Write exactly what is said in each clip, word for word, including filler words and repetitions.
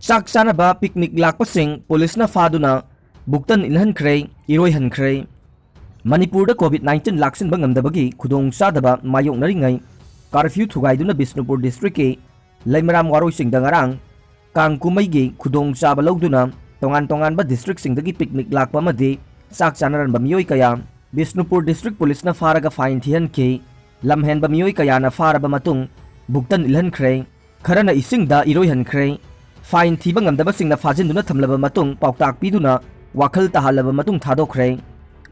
ꯆꯥꯛ ꯆꯥꯅꯕ ꯄꯤꯛꯅꯤꯛ ꯂꯥꯛꯄꯁꯤꯡ ꯄꯨꯂꯤꯁꯅ ꯐꯥꯗꯨꯅ ꯕꯨꯛꯇꯟ ꯏꯜꯍꯟꯈ꯭ꯔꯦ, ꯏꯔꯣꯏꯍꯟꯈ꯭ꯔꯦ꯫ ꯃꯅꯤꯄꯨꯔꯗ ꯀꯣꯚꯤꯗ ꯅꯥꯏꯟꯇꯤꯟ ꯂꯥꯛꯁꯤꯟꯕ ꯉꯝꯗꯕꯒꯤ ꯈꯨꯗꯣꯡꯆꯥꯗꯕ ꯃꯥꯌꯣꯛꯅꯔꯤꯉꯩ ꯀꯥꯔꯐ꯭ꯌꯨ ꯊꯨꯒꯥꯏꯗꯨꯅ ꯕꯤꯁꯅꯨꯄꯨꯔ ꯗꯤꯁꯇ꯭ꯔꯤꯛꯀꯤ ꯂꯩꯃꯔꯥꯝ ꯋꯥꯔꯣꯏꯁꯤꯡꯗ ꯉꯔꯥꯡ ꯀꯥꯡ ꯀꯨꯝꯃꯩꯒꯤ ꯈꯨꯗꯣꯡꯆꯥꯕ ꯂꯧꯗꯨꯅ ꯇꯣꯉꯥꯟ ꯇꯣꯉꯥꯟꯕ ꯗꯤꯁꯇ꯭ꯔꯤꯛꯁꯤꯡꯗꯒꯤ ꯄꯤꯛꯅꯤꯛ ꯂꯥꯛꯄ ꯑꯃꯗꯤ ꯆꯥꯛ ꯆꯥꯅꯔꯝꯕ ꯃꯤꯑꯣꯏ ꯀꯌꯥ ꯕꯤꯁꯅꯨꯄꯨꯔ ꯗꯤꯁꯇ꯭ꯔꯤꯛ ꯄꯨꯂꯤꯁꯅ ꯐꯥꯔꯒ ꯐꯥꯏꯟ ꯊꯤꯍꯟꯈꯤ꯫ ꯂꯝꯍꯦꯟꯕ ꯃꯤꯑꯣꯏ ꯀꯌꯥꯅ ꯐꯥꯔꯕ ꯃꯇꯨꯡ ꯕꯨꯛꯇꯟ ꯏꯜꯍꯟꯈ꯭ꯔꯦ꯫ ꯈꯔꯅ ꯏꯁꯤꯡꯗ ꯏꯔꯣꯏꯍꯟꯈ꯭ꯔꯦ꯫ ꯐꯥꯏꯟ ꯊꯤꯕ ꯉꯝꯗꯕꯁꯤꯡꯅ ꯐꯥꯖꯤꯟꯗꯨꯅ ꯊꯝꯂꯕ ꯃꯇꯨꯡ ꯄꯥꯎꯇꯥꯛ ꯄꯤꯗꯨꯅ ꯋꯥꯈꯜ ꯇꯥꯍꯜꯂꯕ ꯃꯇꯨꯡ ꯊꯥꯗꯣꯛꯈ꯭ꯔꯦ꯫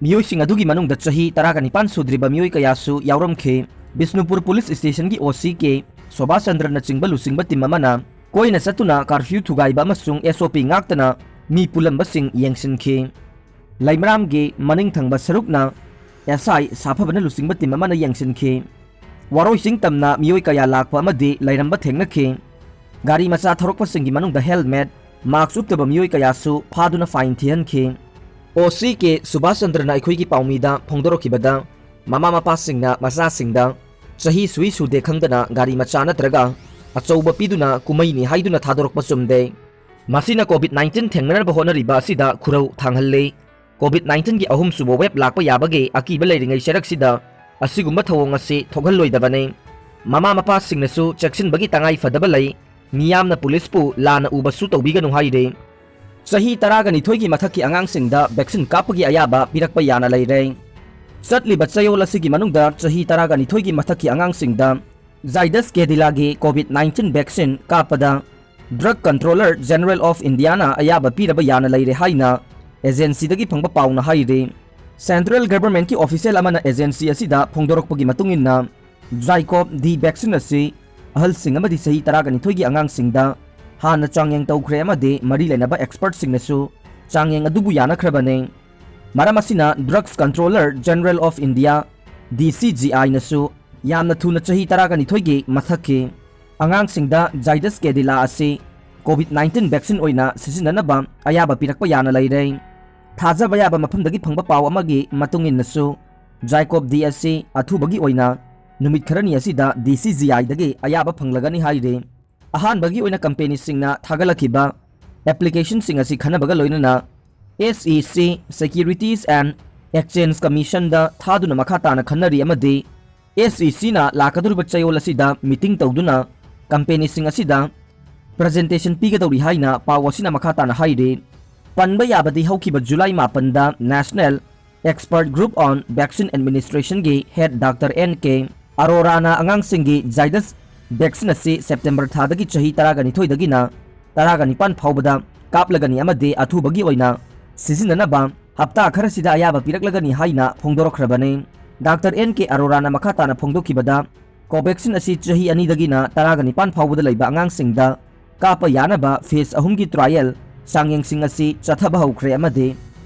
ꯃꯤꯑꯣꯏꯁꯤꯡ ꯑꯗꯨꯒꯤ ꯃꯅꯨꯡꯗ ꯆꯍꯤ ꯇꯔꯥꯒ ꯅꯤꯄꯥꯟ ꯁꯨꯗ꯭ꯔꯤꯕ ꯃꯤꯑꯣꯏ ꯀꯌꯥꯁꯨ ꯌꯥꯎꯔꯝꯈꯤ꯫ ꯕꯤꯁꯅꯨꯄꯨꯔ ꯄꯨꯂꯤꯁ ꯁ꯭ꯇꯦꯁꯟꯒꯤ ꯑꯣ ꯁꯤ ꯀꯦ ꯁꯣꯚꯥꯁ ꯆꯟꯗ꯭ꯔꯅ ꯆꯤꯡꯕ ꯂꯨꯆꯤꯡꯕ ꯇꯤꯝ ꯑꯃꯅ ꯀꯣꯏꯅ ꯆꯠꯇꯨꯅ ꯀꯥꯔꯐ꯭ꯌꯨ ꯊꯨꯒꯥꯏꯕ ꯑꯃꯁꯨꯡ ꯑꯦꯁ ꯑꯣ ꯄꯤ ꯉꯥꯛꯇꯅ ꯃꯤ ꯄꯨꯜꯂꯝꯕꯁꯤꯡ ꯌꯦꯡꯁꯤꯟꯈꯤ꯫ ꯂꯩꯃꯔꯥꯝꯒꯤ ꯃꯅꯤꯡ ꯊꯪꯕ ꯁꯔꯨꯛꯅ ꯑꯦꯁ ꯑꯥꯏ ꯁꯥꯐꯕꯅ ꯂꯨꯆꯤꯡꯕ ꯇꯤꯝ ꯑꯃꯅ ꯌꯦꯡꯁꯤꯟꯈꯤ꯫ ꯋꯥꯔꯣꯏꯁꯤꯡ ꯇꯝꯅ ꯃꯤꯑꯣꯏ ꯀꯌꯥ ꯂꯥꯛꯄ ꯑꯃꯗꯤ ꯂꯩꯔꯝꯕ ꯊꯦꯡꯅꯈꯤ꯫ ꯒꯥꯔꯤ ꯃꯆꯥ ꯊꯧꯔꯛꯄꯁꯤꯡꯒꯤ ꯃꯅꯨꯡꯗ ꯍꯦꯜꯃꯦꯠ, ꯃꯥꯛꯁ ꯎꯞꯇꯕ ꯃꯤꯑꯣꯏ ꯀꯌꯥꯁꯨ ꯐꯥꯗꯨꯅ ꯐꯥꯏꯟ ꯊꯤꯍꯟꯈꯤ꯫ ꯑꯣ ꯁꯤ ꯀꯦ ꯁꯨꯚꯥꯁ ꯆꯟꯗ꯭ꯔꯅ ꯑꯩꯈꯣꯏꯒꯤ ꯄꯥꯎꯃꯤꯗ ꯐꯣꯡꯗꯣꯔꯛꯈꯤꯕꯗ, ꯃꯃꯥ ꯃꯄꯥꯁꯤꯡꯅ ꯃꯆꯥꯁꯤꯡꯗ ꯆꯍꯤ ꯁꯨꯏ ꯁꯨꯗꯦ ꯈꯪꯗꯅ ꯒꯥꯔꯤ ꯃꯆꯥ ꯅꯠꯇ꯭ꯔꯒ ꯑꯆꯧꯕ ꯄꯤꯗꯨꯅ ꯀꯨꯝꯃꯩꯅꯤ ꯍꯥꯏꯗꯨꯅ ꯊꯥꯗꯣꯔꯛꯄ ꯆꯨꯝꯗꯦ꯫ ꯃꯁꯤꯅ ꯀꯣꯚꯤꯗ ꯅꯥꯏꯟꯇꯤꯟ ꯊꯦꯡꯅꯅꯕ ꯍꯣꯠꯅꯔꯤꯕ ꯑꯁꯤꯗ ꯈꯨꯔꯧ ꯊꯥꯡꯍꯜꯂꯤ꯫ ꯀꯣꯚꯤꯗ ꯅꯥꯏꯟꯇꯤꯟꯒꯤ ꯑꯍꯨꯝꯁꯨꯕ ꯋꯦꯕ ꯂꯥꯛꯄ ꯌꯥꯕꯒꯤ ꯑꯀꯤꯕ ꯂꯩꯔꯤꯉꯩ ꯆꯔꯛꯁꯤꯗ ꯑꯁꯤꯒꯨꯝꯕ ꯊꯧꯑꯣꯡ ꯑꯁꯤ ꯊꯣꯛꯍꯜꯂꯣꯏꯗꯕꯅꯤ꯫ ꯃꯃꯥ ꯃꯄꯥꯁꯤꯡꯅꯁꯨ ꯆꯦꯛꯁꯤꯟꯕꯒꯤ ꯇꯉꯥꯏ ꯐꯗꯕ ꯂꯩ꯫ ꯃꯤꯌꯥꯝꯅ ꯄꯨꯂꯤꯁꯄꯨ ꯂꯥꯟꯅ ꯎꯕꯁꯨ ꯇꯧꯕꯤꯒꯅꯨ ꯍꯥꯏꯔꯤ꯫ ꯆꯍꯤ ꯇꯔꯥꯒ ꯅꯤꯊꯣꯏꯒꯤ ꯃꯊꯛꯀꯤ ꯑꯉꯥꯡꯁꯤꯡꯗ ꯚꯦꯛꯁꯤꯟ ꯀꯥꯞꯄꯒꯤ ꯑꯌꯥꯕ ꯄꯤꯔꯛꯄ ꯌꯥꯅ ꯂꯩꯔꯦ꯫ ꯆꯠꯂꯤꯕ ꯆꯌꯣꯜ ꯑꯁꯤꯒꯤ ꯃꯅꯨꯡꯗ ꯆꯍꯤ ꯇꯔꯥꯒ ꯅꯤꯊꯣꯏꯒꯤ ꯃꯊꯛꯀꯤ ꯑꯉꯥꯡꯁꯤꯡꯗ ꯖꯥꯏꯗꯁ ꯀꯦꯗꯤꯂꯥꯒꯤ ꯀꯣꯚꯤꯗ ꯅꯥꯏꯟꯇꯤꯟ ꯚꯦꯛꯁꯤꯟ ꯀꯥꯞꯄꯗ ꯗ꯭ꯔꯒ ꯀꯟꯇ꯭ꯔꯣꯂꯔ ꯖꯦꯅꯔꯦꯜ ꯑꯣꯐ ꯏꯟꯗꯤꯌꯥꯅ ꯑꯌꯥꯕ ꯄꯤꯔꯕ ꯌꯥꯅ ꯂꯩꯔꯦ ꯍꯥꯏꯅ ꯑꯦꯖꯦꯟꯁꯤꯗꯒꯤ ꯐꯪꯕ ꯄꯥꯎꯅ ꯍꯥꯏꯔꯤ꯫ ꯁꯦꯟꯇ꯭ꯔꯦꯜ ꯒꯚꯔꯟꯃꯦꯟꯠꯀꯤ ꯑꯣꯐꯤꯁꯤꯌꯦꯜ ꯑꯃꯅ ꯑꯦꯖꯦꯟꯁꯤ ꯑꯁꯤꯗ ꯐꯣꯡꯗꯣꯔꯛꯄꯒꯤ ꯃꯇꯨꯡ ꯏꯟꯅ, ꯖꯥꯏꯀꯣꯕ ꯗꯤ ꯚꯦꯛꯁꯤꯟ ꯑꯁꯤ ꯑꯍꯜꯁꯤꯡ ꯑꯃꯗꯤ ꯆꯍꯤ ꯇꯔꯥꯒ ꯅꯤꯊꯣꯏꯒꯤ ꯑꯉꯥꯡꯁꯤꯡꯗ ꯍꯥꯟꯅ ꯆꯥꯡꯌꯦꯡ ꯇꯧꯈ꯭ꯔꯦ ꯑꯃꯗꯤ ꯃꯔꯤ ꯂꯩꯅꯕ ꯑꯦꯛꯁꯄꯔꯠꯁꯤꯡꯅꯁꯨ ꯆꯥꯡꯌꯦꯡ ꯑꯗꯨꯕꯨ ꯌꯥꯅꯈ꯭ꯔꯕꯅꯤ꯫ ꯃꯔꯝ ꯑꯁꯤꯅ drugs controller general of India, D C G ꯑꯥꯏꯅꯁꯨ ꯌꯥꯝꯅ ꯊꯨꯅ ꯆꯍꯤ ꯇꯔꯥꯒ ꯅꯤꯊꯣꯏꯒꯤ ꯃꯊꯛꯀꯤ ꯑꯉꯥꯡꯁꯤꯡꯗ ꯖꯥꯏꯗꯁ ꯀꯦꯗꯤꯂꯥ ꯑꯁꯤ ꯀꯣꯚꯤꯗ ꯅꯥꯏꯟꯇꯤꯟ ꯚꯦꯛꯁꯤꯟ ꯑꯣꯏꯅ ꯁꯤꯖꯤꯟꯅꯅꯕ ꯑꯌꯥꯕ ꯄꯤꯔꯛꯄ ꯌꯥꯅ ꯂꯩꯔꯦ꯫ ꯊꯥꯖꯕ ꯌꯥꯕ ꯃꯐꯝꯗꯒꯤ ꯐꯪꯕ ꯄꯥꯎ ꯑꯃꯒꯤ ꯃꯇꯨꯡ ꯏꯟꯅꯁꯨ, ꯖꯥꯏꯀꯣꯕ ꯗꯤ ꯑꯁꯤ ꯑꯊꯨꯕꯒꯤ ꯑꯣꯏꯅ ꯅꯨꯃꯤꯠ ꯈꯔꯅꯤ ꯑꯁꯤꯗ ꯗꯤ ꯁꯤ ꯖꯤ ꯑꯥꯏꯗꯒꯤ ꯑꯌꯥꯕ ꯐꯪꯂꯒꯅꯤ ꯍꯥꯏꯔꯤ꯫ ꯑꯍꯥꯟꯕꯒꯤ ꯑꯣꯏꯅ ꯀꯝꯄꯦꯅꯤꯁꯤꯡꯅ ꯊꯥꯒꯠꯂꯛꯈꯤꯕ ꯑꯦꯄ꯭ꯂꯤꯀꯦꯁꯟꯁꯤꯡ ꯑꯁꯤ ꯈꯟꯅꯕꯒ ꯂꯣꯏꯅꯅ SEC, Securities and Exchange Commissionꯗ ꯊꯥꯗꯨꯅ ꯃꯈꯥ ꯇꯥꯅ ꯈꯟꯅꯔꯤ ꯑꯃꯗꯤ SECꯅ ꯂꯥꯛꯀꯗꯧꯔꯤꯕ ꯆꯌꯣꯜ ꯑꯁꯤꯗ ꯃꯤꯇꯤꯡ ꯇꯧꯗꯨꯅ ꯀꯝꯄꯦꯅꯤꯁꯤꯡ ꯑꯁꯤꯗ ꯄ꯭ꯔꯖꯦꯟꯇꯦꯁꯟ ꯄꯤꯒꯗꯧꯔꯤ ꯍꯥꯏꯅ ꯄꯥꯎ ꯑꯁꯤꯅ ꯃꯈꯥ ꯇꯥꯅ ꯍꯥꯏꯔꯤ꯫ ꯄꯟꯕ ꯌꯥꯕꯗꯤ ꯍꯧꯈꯤꯕ ꯖꯨꯂꯥꯏ ꯃꯥꯄꯟꯗ National Expert Group on Vaccine Administrationꯒꯤ head Doctor N K Aroraꯅ ꯑꯉꯥꯡꯁꯤꯡꯒꯤ Zydus vaccine ꯑꯁꯤ ꯁꯦꯞꯇꯦꯝꯕꯔ ꯊꯥꯗꯒꯤ ꯆꯍꯤ ꯇꯔꯥꯒ ꯅꯤꯊꯣꯏꯗꯒꯤꯅ ꯇꯔꯥꯒ ꯅꯤꯄꯥꯟ ꯐꯥꯎꯕꯗ ꯀꯥꯞꯂꯒꯅꯤ ꯑꯃꯗꯤ ꯑꯊꯨꯕꯒꯤ ꯑꯣꯏꯅ ꯁꯤꯖꯤꯟꯅꯅꯕ ꯍꯞꯇꯥ ꯈꯔꯁꯤꯗ ꯑꯌꯥꯕ ꯄꯤꯔꯛꯂꯒꯅꯤ ꯍꯥꯏꯅ ꯐꯣꯡꯗꯣꯔꯛꯈ꯭ꯔꯕꯅꯤ꯫ Doctor N K Aroraꯅ ꯃꯈꯥ ꯇꯥꯅ ꯐꯣꯡꯗꯣꯛꯈꯤꯕꯗ, Covaxin ꯑꯁꯤ ꯆꯍꯤ ꯑꯅꯤꯗꯒꯤꯅ ꯇꯔꯥꯒ ꯅꯤꯄꯥꯟ ꯐꯥꯎꯕꯗ ꯂꯩꯕ ꯑꯉꯥꯡꯁꯤꯡꯗ ꯀꯥꯞꯄ ꯌꯥꯅꯕ phase ꯑꯍꯨꯝꯒꯤ trial ꯆꯥꯡꯌꯦꯡꯁꯤꯡ ꯑꯁꯤ ꯆꯠꯊꯕ ꯍꯧꯈ꯭ꯔꯦ ꯑꯃꯗꯤ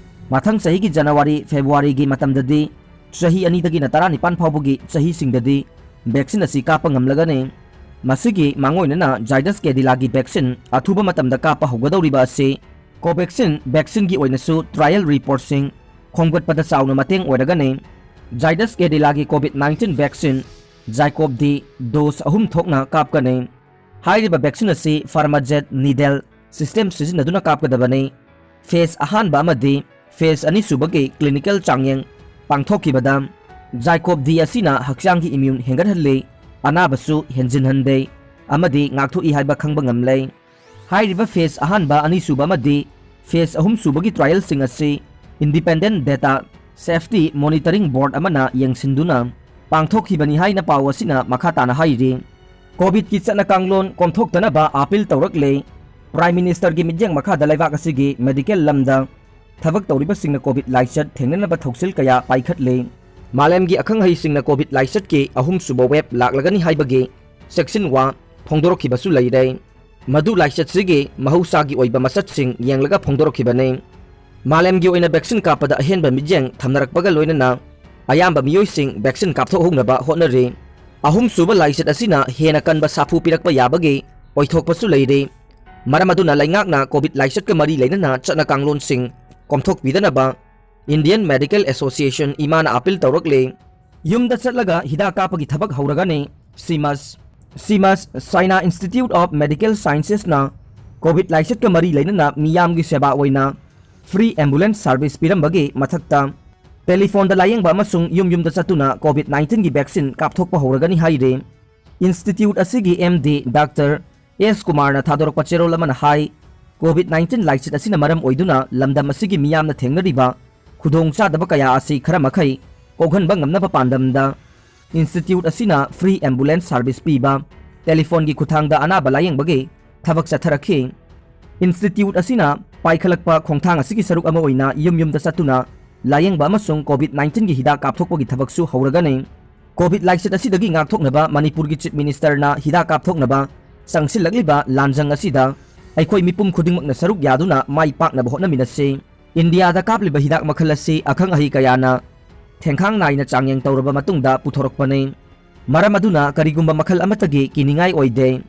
ꯃꯊꯪ ꯆꯍꯤꯒꯤ ꯖꯅꯋꯥꯔꯤ, ꯐꯦꯕ꯭ꯔꯨꯋꯥꯔꯤꯒꯤ ꯃꯇꯝꯗꯗꯤ ꯆꯍꯤ ꯑꯅꯤꯗꯒꯤꯅ ꯇꯔꯥꯅꯤꯄꯥꯟ ꯐꯥꯎꯕꯒꯤ ꯆꯍꯤꯁꯤꯡꯗꯗꯤ vaccine ꯑꯁꯤ ꯀꯥꯞꯄ ꯉꯝꯂꯒꯅꯤ꯫ ꯃꯁꯤꯒꯤ ꯃꯥꯡꯑꯣꯏꯅꯅ Zydus Cadilagꯤ vaccine ꯑꯊꯨꯕ ꯃꯇꯝꯗ ꯀꯥꯞꯄ ꯍꯧꯒꯗꯧꯔꯤꯕ ꯑꯁꯤ Covaxin vaccineꯒꯤ ꯑꯣꯏꯅꯁꯨ trial reportꯁꯤꯡ ꯈꯣꯝꯒꯠꯄꯗ ꯆꯥꯎꯅ ꯃꯇꯦꯡ ꯑꯣꯏꯔꯒꯅꯤ꯫ Zydus Cadilagꯤ COVID nineteen vaccine ZyCoV-D dose ꯑꯍꯨꯝ ꯊꯣꯛꯅ ꯀꯥꯞꯀꯅꯤ꯫ ꯍꯥꯏꯔꯤꯕ vaccine ꯑꯁꯤ Pharmajet needle system ꯁꯤꯖꯤꯟꯅꯗꯨꯅ ꯀꯥꯞꯀꯗꯕꯅꯤ꯫ Phase ꯑꯍꯥꯟꯕ ꯑꯃꯗꯤ phase ꯑꯅꯤꯁꯨꯕꯒꯤ clinical ꯆꯥꯡꯌꯦꯡ ꯄꯥꯡꯊꯣꯛꯈꯤꯕꯗ ZyCoV-D ꯑꯁꯤꯅ ꯍꯛꯆꯥꯡꯒꯤ immune ꯍꯦꯟꯒꯠꯍꯜꯂꯤ, ꯑꯅꯥꯕꯁꯨ ꯍꯦꯟꯖꯤꯟꯍꯟꯗꯦ ꯑꯃꯗꯤ ꯉꯥꯛꯊꯣꯛꯏ ꯍꯥꯏꯕ ꯈꯪꯕ ꯉꯝꯂꯦ꯫ ꯍꯥꯏꯔꯤꯕ phase ꯑꯍꯥꯟꯕ, ꯑꯅꯤꯁꯨꯕ ꯑꯃꯗꯤ phase ꯑꯍꯨꯝꯁꯨꯕꯒꯤ trialꯁꯤꯡ ꯑꯁꯤ Independent Data Safety Monitoring Board ꯑꯃꯅ ꯌꯦꯡꯁꯤꯟꯗꯨꯅ ꯄꯥꯡꯊꯣꯛꯈꯤꯕꯅꯤ ꯍꯥꯏꯅ ꯄꯥꯎ ꯑꯁꯤꯅ ꯃꯈꯥ ꯇꯥꯅ ꯍꯥꯏꯔꯤ꯫ COVIDꯀꯤ ꯆꯠꯅ ꯀꯥꯡꯂꯣꯟ ꯀꯣꯝꯊꯣꯛꯇꯅꯕ appeal ꯇꯧꯔꯛꯂꯦ꯫ Prime Ministerꯒꯤ ꯃꯤꯠꯌꯦꯡ ꯃꯈꯥꯗ ꯂꯩꯕꯥꯛ ꯑꯁꯤꯒꯤ medical ꯂꯝꯗ ꯊꯕꯛ ꯇꯧꯔꯤꯕꯁꯤꯡꯅ COVID ꯂꯥꯏꯆꯠ ꯊꯦꯡꯅꯅꯕ ꯊꯧꯁꯤꯜ ꯀꯌꯥ ꯄꯥꯏꯈꯠꯂꯦ꯫ ꯃꯥꯂꯦꯝꯒꯤ ꯑꯈꯪ ꯑꯍꯩꯁꯤꯡꯅ COVID ꯂꯥꯏꯆꯠꯀꯤ ꯑꯍꯨꯝꯁꯨꯕ wave ꯂꯥꯛꯂꯒꯅꯤ ꯍꯥꯏꯕꯒꯤ ꯆꯦꯛꯁꯤꯟꯋꯥ ꯐꯣꯡꯗꯣꯔꯛꯈꯤꯕꯁꯨ ꯂꯩꯔꯦ꯫ ꯃꯗꯨ ꯂꯥꯏꯆꯠꯁꯤꯒꯤ ꯃꯍꯧꯁꯥꯒꯤ ꯑꯣꯏꯕ ꯃꯁꯛꯁꯤꯡ ꯌꯦꯡꯂꯒ ꯐꯣꯡꯗꯣꯔꯛꯈꯤꯕꯅꯤ꯫ ꯃꯥꯂꯦꯝꯒꯤ ꯑꯣꯏꯅ vaccine ꯀꯥꯞꯄꯗ ꯑꯍꯦꯟꯕ ꯃꯤꯠꯌꯦꯡ ꯊꯝꯅꯔꯛꯄꯒ ꯂꯣꯏꯅꯅ ꯑꯌꯥꯝꯕ ꯃꯤꯑꯣꯏꯁꯤꯡ vaccine ꯀꯥꯞꯊꯣꯛꯍꯧꯅꯕ ꯍꯣꯠꯅꯔꯤ꯫ ꯑꯍꯨꯝꯁꯨꯕ ꯂꯥꯏꯆꯠ ꯑꯁꯤꯅ ꯍꯦꯟꯅ ꯀꯟꯕ ꯁꯥꯐꯨ ꯄꯤꯔꯛꯄ ꯌꯥꯕꯒꯤ ꯑꯣꯏꯊꯣꯛꯄꯁꯨ ꯂꯩꯔꯤ꯫ ꯃꯔꯝ ꯑꯗꯨꯅ ꯂꯩꯉꯥꯛꯅ COVID ꯂꯥꯏꯆꯠꯀ ꯃꯔꯤ ꯂꯩꯅꯅ ꯆꯠꯅ ꯀꯥꯡꯂꯣꯟꯁꯤꯡ ꯀꯣꯝꯊꯣꯛꯄꯤꯗꯅꯕ Indian Medical Association, ꯏꯃꯥꯅ appeal ꯇꯧꯔꯛꯂꯤ꯫ ꯌꯨꯝꯗ ꯆꯠꯂꯒ ꯍꯤꯗꯥꯛ ꯀꯥꯞꯄꯒꯤ ꯊꯕꯛ ꯍꯧꯔꯒꯅꯤ꯫ CIMS. CIMS China institute of medical ꯁꯥꯏꯟꯁꯦꯁꯅ ꯀꯣꯚꯤꯗ ꯂꯥꯏꯆꯠꯀ ꯃꯔꯤ ꯂꯩꯅꯅ ꯃꯤꯌꯥꯝꯒꯤ ꯁꯦꯕꯥ ꯑꯣꯏꯅ ꯐ꯭ꯔꯤ ꯑꯦꯝꯕꯨꯂꯦꯟꯁ ꯁꯥꯔꯚꯤꯁ ꯄꯤꯔꯝꯕꯒꯤ ꯃꯊꯛꯇ ꯇꯦꯂꯤꯐꯣꯟꯗ ꯂꯥꯌꯦꯡꯕ ꯑꯃꯁꯨꯡ ꯌꯨꯝ ꯌꯨꯝꯗ ꯆꯠꯇꯨꯅ ꯀꯣꯚꯤꯗ ꯅꯥꯏꯟꯇꯤꯟꯒꯤ ꯚꯦꯛꯁꯤꯟ ꯀꯥꯞꯊꯣꯛꯄ ꯍꯧꯔꯒꯅꯤ ꯍꯥꯏꯔꯤ꯫ ꯏꯟꯁꯇꯤꯇ꯭ꯌꯨꯠ ꯑꯁꯤꯒꯤ ꯑꯦꯝ ꯗꯤ ꯗꯥꯛꯇꯔ ꯑꯦꯁ ꯀꯨꯃꯥꯔꯅ ꯊꯥꯗꯣꯔꯛꯄ ꯆꯦꯔꯣꯜ ꯑꯃꯅ ꯍꯥꯏ, ꯀꯣꯚꯤꯗ ꯅꯥꯏꯟꯇꯤꯟ ꯂꯥꯏꯆꯠ ꯑꯁꯤꯅ ꯃꯔꯝ ꯑꯣꯏꯗꯨꯅ ꯂꯝꯗꯝ ꯑꯁꯤꯒꯤ ꯃꯤꯌꯥꯝꯅ ꯊꯦꯡꯅꯔꯤꯕ ꯈꯨꯗꯣꯡꯆꯥꯗꯕ ꯀꯌꯥ ꯑꯁꯤ ꯈꯔ ꯃꯈꯩ ꯀꯣꯛꯍꯟꯕ ꯉꯝꯅꯕ ꯄꯥꯟꯗꯝꯗ ꯏꯟꯁꯇꯤꯇ꯭ꯌꯨꯠ ꯑꯁꯤꯅ ꯐ꯭ꯔꯤ ꯑꯦꯝꯕꯨꯂꯦꯟꯁ ꯁꯥꯔꯚꯤꯁ ꯄꯤꯕ, ꯇꯦꯂꯤꯐꯣꯟꯒꯤ ꯈꯨꯠꯊꯥꯡꯗ ꯑꯅꯥꯕ ꯂꯥꯌꯦꯡꯕꯒꯤ ꯊꯕꯛ ꯆꯠꯊꯔꯛꯈꯤ꯫ ꯏꯟꯁꯇꯤꯇ꯭ꯌꯨꯠ ꯑꯁꯤꯅ ꯄꯥꯏꯈꯠꯂꯛꯄ ꯈꯣꯡꯊꯥꯡ ꯑꯁꯤꯒꯤ ꯁꯔꯨꯛ ꯑꯃ ꯑꯣꯏꯅ ꯌꯨꯝ ꯌꯨꯝꯗ ꯆꯠꯇꯨꯅ ꯂꯥꯌꯦꯡꯕ ꯑꯃꯁꯨꯡ ꯀꯣꯚꯤꯗ ꯅꯥꯏꯟꯇꯤꯟꯒꯤ ꯍꯤꯗꯥꯛ ꯀꯥꯞꯊꯣꯛꯄꯒꯤ ꯊꯕꯛꯁꯨ ꯍꯧꯔꯒꯅꯤ꯫ ꯀꯣꯚꯤꯗ ꯂꯥꯏꯆꯠ ꯑꯁꯤꯗꯒꯤ ꯉꯥꯛꯊꯣꯛꯅꯕ ꯃꯅꯤꯄꯨꯔꯒꯤ ꯆꯤꯐ ꯃꯤꯅꯤꯁꯇꯔꯅ ꯍꯤꯗꯥꯛ ꯀꯥꯞꯊꯣꯛꯅꯕ ꯆꯪꯁꯤꯜꯂꯛꯂꯤꯕ ꯂꯥꯟꯖꯪ ꯑꯁꯤꯗ ꯑꯩꯈꯣꯏ ꯃꯤꯄꯨꯝ ꯈꯨꯗꯤꯡꯃꯛꯅ ꯁꯔꯨꯛ ꯌꯥꯗꯨꯅ ꯃꯥꯏ ꯄꯥꯛꯅꯕ ꯍꯣꯠꯅꯃꯤꯟꯅꯁꯤ꯫ ꯏꯟꯗꯤꯌꯥꯗ ꯀꯥꯞꯂꯤꯕ ꯍꯤꯗꯥꯛ ꯃꯈꯜ ꯑꯁꯤ ꯑꯈꯪ ꯑꯍꯩ ꯀꯌꯥꯅ ꯊꯦꯡꯈꯥꯡ ꯅꯥꯏꯅ ꯆꯥꯡꯌꯦꯡ ꯇꯧꯔꯕ ꯃꯇꯨꯡꯗ ꯄꯨꯊꯣꯔꯛꯄꯅꯤ꯫ ꯃꯔꯝ ꯑꯗꯨꯅ ꯀꯔꯤꯒꯨꯝꯕ ꯃꯈꯜ ꯑꯃꯠꯇꯒꯤ ꯀꯤꯅꯤꯡꯉꯥꯏ ꯑꯣꯏꯗꯦ꯫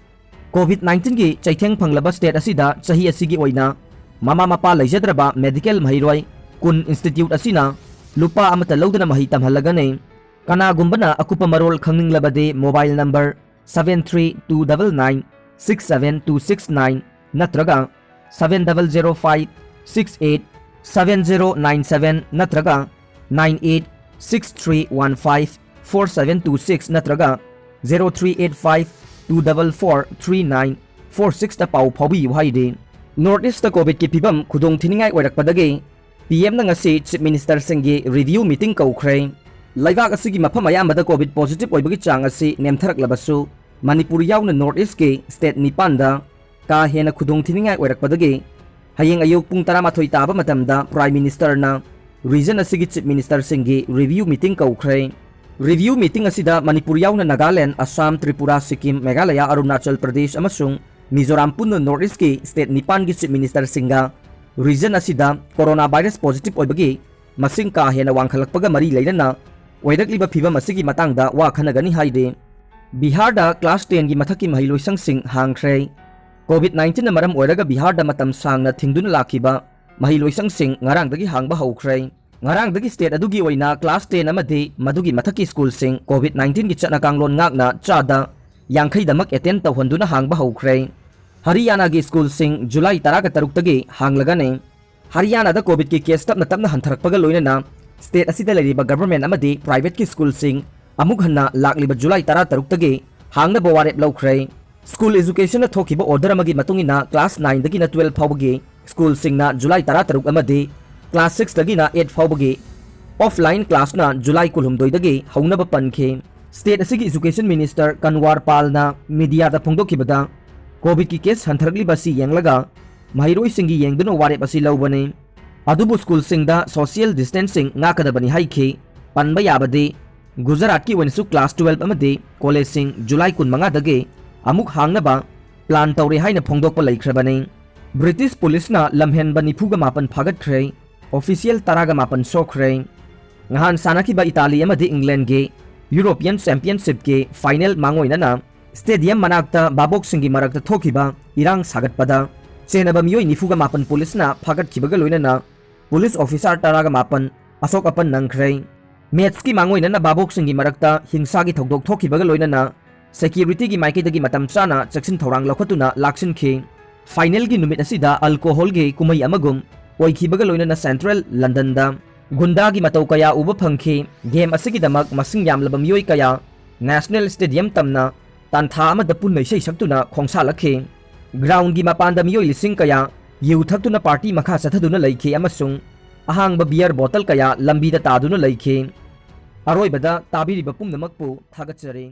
ꯀꯣꯚꯤꯗ ꯅꯥꯏꯟꯇꯤꯟꯒꯤ ꯆꯩꯊꯦꯡ ꯐꯪꯂꯕ ꯁ꯭ꯇꯦꯠ ꯑꯁꯤꯗ ꯆꯍꯤ ꯑꯁꯤꯒꯤ ꯑꯣꯏꯅ ꯃꯃꯥ ꯃꯄꯥ ꯂꯩꯖꯗ꯭ꯔꯕ ꯃꯦꯗꯤꯀꯦꯜ ꯃꯍꯩꯔꯣꯏ ꯀꯨꯟ ꯏꯟꯁꯇꯤꯇ꯭ꯌꯨꯠ ꯑꯁꯤꯅ ꯂꯨꯄꯥ ꯑꯃꯠꯇ ꯂꯧꯗꯅ ꯃꯍꯩ ꯇꯝꯍꯜꯂꯒꯅꯤ꯫ ꯀꯅꯥꯒꯨꯝꯕꯅ ꯑꯀꯨꯞꯄ ꯃꯔꯣꯜ ꯈꯪꯅꯤꯡꯂꯕꯗꯤ mobile number seven three two double nine six seven two six nine ꯅꯠꯇ꯭ꯔꯒ seven double zero five six eight seven zero nine seven ꯅꯠꯇ꯭ꯔꯒ nine eight six three one five four seven two six ꯅꯠꯇ꯭ꯔꯒ zero three eight five two double four three nine four six ꯇ ꯄꯥꯎ ꯐꯥꯎꯕꯤꯌꯨ ꯍꯥꯏꯔꯤ꯫ North east ꯀꯣꯚꯤꯗꯀꯤ ꯐꯤꯕꯝ ꯈꯨꯗꯣꯡ ꯊꯤꯅꯤꯡꯉꯥꯏ ꯑꯣꯏꯔꯛꯄꯗꯒꯤ ꯄꯤ ꯑꯦꯝꯅ ꯉꯁꯤ chief ꯃꯤꯅꯤꯁꯇꯔꯁꯤꯡꯒꯤ ꯔꯤꯚꯤꯌꯨ ꯃꯤꯇꯤꯡ ꯀꯧꯈ꯭ꯔꯦ꯫ ꯂꯩꯕꯥꯛ ꯑꯁꯤꯒꯤ ꯃꯐꯝ ꯑꯌꯥꯝꯕꯗ ꯀꯣꯚꯤꯗ ꯄꯣꯖꯤꯇꯤꯚ ꯑꯣꯏꯕꯒꯤ ꯆꯥꯡ ꯑꯁꯤ ꯅꯦꯝꯊꯔꯛꯂꯕꯁꯨ, ꯃꯅꯤꯄꯨꯔ ꯌꯥꯎꯅ ꯅꯣꯔꯠ ꯏꯁꯀꯤ ꯁ꯭ꯇꯦꯠ ꯅꯤꯄꯥꯟꯗ ꯀꯥ ꯍꯦꯟꯅ ꯈꯨꯗꯣꯡ ꯊꯤꯅꯤꯡꯉꯥꯏ ꯑꯣꯏꯔꯛꯄꯗꯒꯤ ꯍꯌꯦꯡ ꯑꯌꯨꯛ ꯄꯨꯡ ꯇꯔꯥꯃꯥꯊꯣꯏ ꯇꯥꯕ ꯃꯇꯝꯗ ꯄ꯭ꯔꯥꯏꯝ ꯃꯤꯅꯤꯁꯇꯔꯅ ꯔꯤꯖꯟ ꯑꯁꯤꯒꯤ ꯆꯤꯐ ꯃꯤꯅꯤꯁꯇꯔꯁꯤꯡꯒꯤ ꯔꯤꯚꯤꯌꯨ ꯃꯤꯇꯤꯡ ꯀꯧꯈ꯭ꯔꯦ꯫ ꯔꯤꯚꯤꯌꯨ ꯃꯤꯇꯤꯡ ꯑꯁꯤꯗ ꯃꯅꯤꯄꯨꯔ ꯌꯥꯎꯅ ꯅꯥꯒꯥꯂꯦꯟ, ꯑꯁꯥꯝ, ꯇ꯭ꯔꯤꯄꯨꯔꯥ, ꯁꯤꯛꯀꯤꯝ, ꯃꯦꯘꯥꯂꯌꯥ, ꯑꯔꯨꯅꯥꯆꯜ ꯄ꯭ꯔꯗꯦꯁ ꯑꯃꯁꯨꯡ ꯃꯤꯖꯣꯔꯥꯝ ꯄꯨꯟꯅ ꯅꯣꯔꯠ ꯏꯁꯀꯤ ꯁ꯭ꯇꯦꯠ ꯅꯤꯄꯥꯟꯒꯤ ꯆꯤꯐ ꯃꯤꯅꯤꯁꯇꯔꯁꯤꯡꯒ ꯔꯤꯖꯟ ꯑꯁꯤꯗ ꯀꯣꯔꯣꯅꯥ ꯚꯥꯏꯔꯁ ꯄꯣꯖꯤꯇꯤꯚ ꯑꯣꯏꯕꯒꯤ ꯃꯁꯤꯡ ꯀꯥ ꯍꯦꯟꯅ ꯋꯥꯡꯈꯠꯂꯛꯄꯒ ꯃꯔꯤ ꯂꯩꯅꯅ ꯑꯣꯏꯔꯛꯂꯤꯕ ꯐꯤꯕꯝ ꯑꯁꯤꯒꯤ ꯃꯇꯥꯡꯗ ꯋꯥ ꯈꯟꯅꯒꯅꯤ ꯍꯥꯏꯔꯤ꯫ ꯕꯤꯍꯥꯔꯗ ꯀ꯭ꯂꯥꯁ ꯇꯦꯟꯒꯤ ꯃꯊꯛꯀꯤ ꯃꯍꯩꯂꯣꯏꯁꯪꯁꯤꯡ ꯍꯥꯡꯈ꯭ꯔꯦ꯫ ꯀꯣꯚꯤꯗ ꯅꯥꯏꯟꯇꯤꯟꯅ ꯃꯔꯝ ꯑꯣꯏꯔꯒ ꯕꯤꯍꯥꯔꯗ ꯃꯇꯝ ꯁꯥꯡꯅ ꯊꯤꯡꯗꯨꯅ ꯂꯥꯛꯈꯤꯕ ꯃꯍꯩꯂꯣꯏꯁꯪꯁꯤꯡ ꯉꯔꯥꯡꯗꯒꯤ ꯍꯥꯡꯕ ꯍꯧꯈ꯭ꯔꯦ꯫ ꯉꯔꯥꯡꯗꯒꯤ ꯁ꯭ꯇꯦꯠ ꯑꯗꯨꯒꯤ ꯑꯣꯏꯅ ꯀ꯭ꯂꯥꯁ ꯇꯦꯟ ꯑꯃꯗꯤ ꯃꯗꯨꯒꯤ ꯃꯊꯛꯀꯤ ꯁ꯭ꯀꯨꯜꯁꯤꯡ ꯀꯣꯚꯤꯗ ꯅꯥꯏꯟꯇꯤꯟꯒꯤ ꯆꯠꯅ ꯀꯥꯡꯂꯣꯟ ꯉꯥꯛꯅ ꯆꯥꯗ ꯌꯥꯡꯈꯩꯗꯃꯛ ꯑꯦꯇꯦꯟ ꯇꯧꯍꯟꯗꯨꯅ ꯍꯥꯡꯕ ꯍꯧꯈ꯭ꯔꯦ꯫ ꯍꯔꯤꯌꯥꯅꯥꯒꯤ ꯁ꯭ꯀꯨꯜꯁꯤꯡ ꯖꯨꯂꯥꯏ ꯇꯔꯥꯒ ꯇꯔꯨꯛꯇꯒꯤ ꯍꯥꯡꯂꯒꯅꯤ꯫ ꯍꯔꯤꯌꯥꯅꯥꯗ ꯀꯣꯚꯤꯗꯀꯤ ꯀꯦꯁ ꯇꯞꯅ ꯇꯞꯅ ꯍꯟꯊꯔꯛꯄꯒ ꯂꯣꯏꯅꯅ ꯁ꯭ꯇꯦꯠ ꯑꯁꯤꯗ ꯂꯩꯔꯤꯕ ꯒꯚꯔꯟꯃꯦꯟꯠ ꯑꯃꯗꯤ ꯄ꯭ꯔꯥꯏꯚꯦꯠꯀꯤ ꯁ꯭ꯀꯨꯜꯁꯤꯡ ꯑꯃꯨꯛ ꯍꯟꯅ ꯂꯥꯛꯂꯤꯕ ꯖꯨꯂꯥꯏ ꯇꯔꯥꯇꯔꯨꯛꯇꯒꯤ ꯍꯥꯡꯅꯕ ꯋꯥꯔꯦꯞ ꯂꯧꯈ꯭ꯔꯦ꯫ ꯁ꯭ꯀꯨꯜ ꯑꯦꯖꯨꯀꯦꯁꯟꯅ ꯊꯣꯛꯈꯤꯕ ꯑꯣꯔꯗꯔ ꯑꯃꯒꯤ ꯃꯇꯨꯡ ꯏꯟꯅ ꯀ꯭ꯂꯥꯁ ꯅꯥꯏꯟꯗꯒꯤꯅ ꯇꯨꯋꯦꯜꯐ ꯐꯥꯎꯕꯒꯤ ꯁ꯭ꯀꯨꯜꯁꯤꯡꯅ ꯖꯨꯂꯥꯏ ꯇꯔꯥꯇꯔꯨꯛ ꯑꯃꯗꯤ ꯀ꯭ꯂꯥꯁ ꯁꯤꯛꯁꯇꯒꯤꯅ ꯑꯩꯠ ꯐꯥꯎꯕꯒꯤ ꯑꯣꯐꯂꯥꯏꯟ ꯀ꯭ꯂꯥꯁꯅ ꯖꯨꯂꯥꯏ ꯀꯨꯟꯍꯨꯝꯗꯣꯏꯗꯒꯤ ꯍꯧꯅꯕ ꯄꯟꯈꯤ꯫ ꯁ꯭ꯇꯦꯠ ꯑꯁꯤꯒꯤ ꯑꯦꯖꯨꯀꯦꯁꯟ ꯃꯤꯅꯤꯁꯇꯔ ꯀꯟꯋꯥꯔ ꯄꯥꯜꯅ ꯃꯤꯗꯤꯌꯥꯗ ꯐꯣꯡꯗꯣꯛꯈꯤꯕꯗ, ꯀꯣꯚꯤꯗꯀꯤ ꯀꯦꯁ ꯍꯟꯊꯔꯛꯂꯤꯕ ꯑꯁꯤ ꯌꯦꯡꯂꯒ ꯃꯍꯩꯔꯣꯏꯁꯤꯡꯒꯤ ꯌꯦꯡꯗꯨꯅ ꯋꯥꯔꯦꯞ ꯑꯁꯤ ꯂꯧꯕꯅꯤ꯫ ꯑꯗꯨꯕꯨ ꯁ꯭ꯀꯨꯜꯁꯤꯡꯗ ꯁꯣꯁꯤꯌꯦꯜ ꯗꯤꯁꯇꯦꯟꯁꯤꯡ ꯉꯥꯛꯀꯗꯕꯅꯤ ꯍꯥꯏꯈꯤ꯫ ꯄꯟꯕ ꯌꯥꯕꯗꯤ, ꯒꯨꯖꯔꯥꯠꯀꯤ ꯑꯣꯏꯅꯁꯨ ꯀ꯭ꯂꯥꯁ ꯇꯨꯋꯦꯜꯐ ꯑꯃꯗꯤ ꯀꯣꯂꯦꯖꯁꯤꯡ ꯖꯨꯂꯥꯏ ꯀꯨꯟꯃꯉꯥꯗꯒꯤ ꯑꯃꯨꯛ ꯍꯥꯡꯅꯕ ꯄ꯭ꯂꯥꯟ ꯇꯧꯔꯦ ꯍꯥꯏꯅ ꯐꯣꯡꯗꯣꯛꯄ ꯂꯩꯈ꯭ꯔꯕꯅꯤ꯫ ꯕ꯭ꯔꯤꯇꯤꯁ ꯄꯨꯂꯤꯁꯅ ꯂꯝꯍꯦꯟꯕ ꯅꯤꯐꯨꯒ ꯃꯥꯄꯟ ꯐꯥꯒꯠꯈ꯭ꯔꯦ, ꯑꯣꯐꯤꯁꯤꯌꯦꯜ ꯇꯔꯥꯒ ꯃꯥꯄꯟ ꯁꯣꯛꯈ꯭ꯔꯦ꯫ ꯉꯍꯥꯟ ꯁꯥꯟꯅꯈꯤꯕ ꯏꯇꯥꯂꯤ ꯑꯃꯗꯤ ꯏꯪꯂꯦꯟꯒꯤ ꯌꯨꯔꯣꯄꯤꯌꯟ ꯆꯦꯝꯄꯤꯌꯟꯁꯤꯞꯀꯤ ꯐꯥꯏꯅꯦꯜ ꯃꯥꯡꯑꯣꯏꯅꯅ ꯁ꯭ꯇꯦꯗꯤꯌꯝ ꯃꯅꯥꯛꯇ ꯚꯥꯕꯣꯛꯁꯤꯡꯒꯤ ꯃꯔꯛꯇ ꯊꯣꯛꯈꯤꯕ ꯏꯔꯥꯡ ꯁꯥꯒꯠꯄꯗ ꯆꯦꯟꯅꯕ ꯃꯤꯑꯣꯏ ꯅꯤꯐꯨꯒ ꯃꯥꯄꯟ ꯄꯨꯂꯤꯁꯅ ꯐꯥꯒꯠꯈꯤꯕꯒ ꯂꯣꯏꯅꯅ ꯄꯨꯂꯤꯁ ꯑꯣꯐꯤꯁꯥꯔ ꯇꯔꯥꯒ ꯃꯥꯄꯟ ꯑꯁꯣꯛ ꯑꯄꯟ ꯅꯪꯈ꯭ꯔꯦ꯫ ꯃꯦꯠꯁꯀꯤ ꯃꯥꯡꯑꯣꯏꯅꯅ ꯚꯥꯕꯣꯛꯁꯤꯡꯒꯤ ꯃꯔꯛꯇ ꯍꯤꯡꯁꯥꯒꯤ ꯊꯧꯗꯣꯛ ꯊꯣꯛꯈꯤꯕꯒ ꯂꯣꯏꯅꯅ ꯁꯦꯀ꯭ꯌꯨꯔꯤꯇꯤꯒꯤ ꯃꯥꯏꯀꯩꯗꯒꯤ ꯃꯇꯝ ꯆꯥꯅ ꯆꯦꯛꯁꯤꯟ ꯊꯧꯔꯥꯡ ꯂꯧꯈꯠꯇꯨꯅ ꯂꯥꯛꯁꯤꯟꯈꯤ꯫ ꯐꯥꯏꯅꯦꯜꯒꯤ ꯅꯨꯃꯤꯠ ꯑꯁꯤꯗ ꯑꯜꯀꯣꯍꯣꯜꯒꯤ ꯀꯨꯝꯍꯩ ꯑꯃꯒꯨꯝ ꯑꯣꯏꯈꯤꯕꯒ ꯂꯣꯏꯅꯅ ꯁꯦꯟꯇ꯭ꯔꯦꯜ ꯂꯟꯗꯟꯗ ꯒꯨꯟꯗꯥꯒꯤ ꯃꯇꯧ ꯀꯌꯥ ꯎꯕ ꯐꯪꯈꯤ꯫ ꯒꯦꯝ ꯑꯁꯤꯒꯤꯗꯃꯛ ꯃꯁꯤꯡ ꯌꯥꯝꯂꯕ ꯃꯤꯑꯣꯏ ꯀꯌꯥ ꯅꯦꯁꯅꯦꯜ ꯁ꯭ꯇꯦꯗꯤꯌꯝ ꯇꯝꯅ ꯇꯥꯟꯊꯥ ꯑꯃꯗ ꯄꯨꯟꯅ ꯏꯁꯩ ꯁꯛꯇꯨꯅ ꯈꯣꯡꯁꯥꯜꯂꯛꯈꯤ꯫ ꯒ꯭ꯔꯥꯎꯟꯒꯤ ꯃꯄꯥꯟꯗ ꯃꯤꯑꯣꯏ ꯂꯤꯁꯤꯡ ꯀꯌꯥ ꯌꯨ ꯊꯛꯇꯨꯅ ꯄꯥꯔꯇꯤ ꯃꯈꯥ ꯆꯠꯊꯗꯨꯅ ꯂꯩꯈꯤ ꯑꯃꯁꯨꯡ ꯑꯍꯥꯡꯕ ꯕꯤꯌꯔ ꯕꯣꯇꯜ ꯀꯌꯥ ꯂꯝꯕꯤꯗ ꯇꯥꯗꯨꯅ ꯂꯩꯈꯤ꯫ ꯑꯔꯣꯏꯕꯗ ꯇꯥꯕꯤꯔꯤꯕ ꯄꯨꯝꯅꯃꯛꯄꯨ ꯊꯥꯒꯠꯆꯔꯤ꯫